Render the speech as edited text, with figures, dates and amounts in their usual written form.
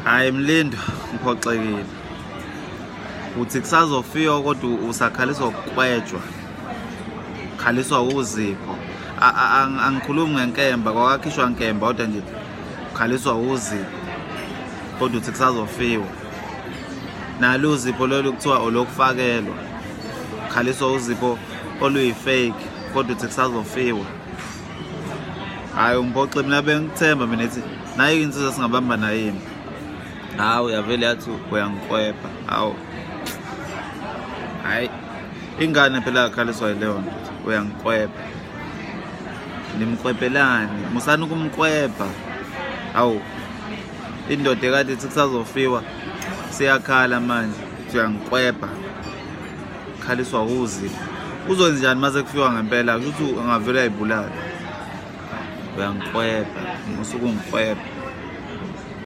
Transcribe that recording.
Hayi Mlindo, ngiphoxekile. Uthi kusazofika kodwa usakhaliswa ukukwejwa. Khaliswa uzipho. Angikhulumi ngenkemba, kwakakhishwa nkemba kodwa nje khaliswa uzipho. Kodwa uthi kusazofiwa. Nalo uzipho lolu kuthiwa olokufakelwa. Khaliswa uzipho oluyi-fake kodwa uthi kusazofiwa. Hayi ungiphoxe mina, bengikuthemba mina ethi nayi insizwa singabamba nayini. Hawu, uyavele yathi uyangikwebha. Hawu, hayi ingane phela akhaliswa yileyo nto, uyangikwebha. Nimkwebhelani? Musani ukumkwebha. Hawu, indoda ekade ithi kusazofiwa siyakhala manje, uyangikwebha. Khaliswa uzipho. Uzokwenza njani mase kufiwa ngempela? Kusho ukuthi angavele ayibulale. Uyangikwebha, musuke ungikwebha.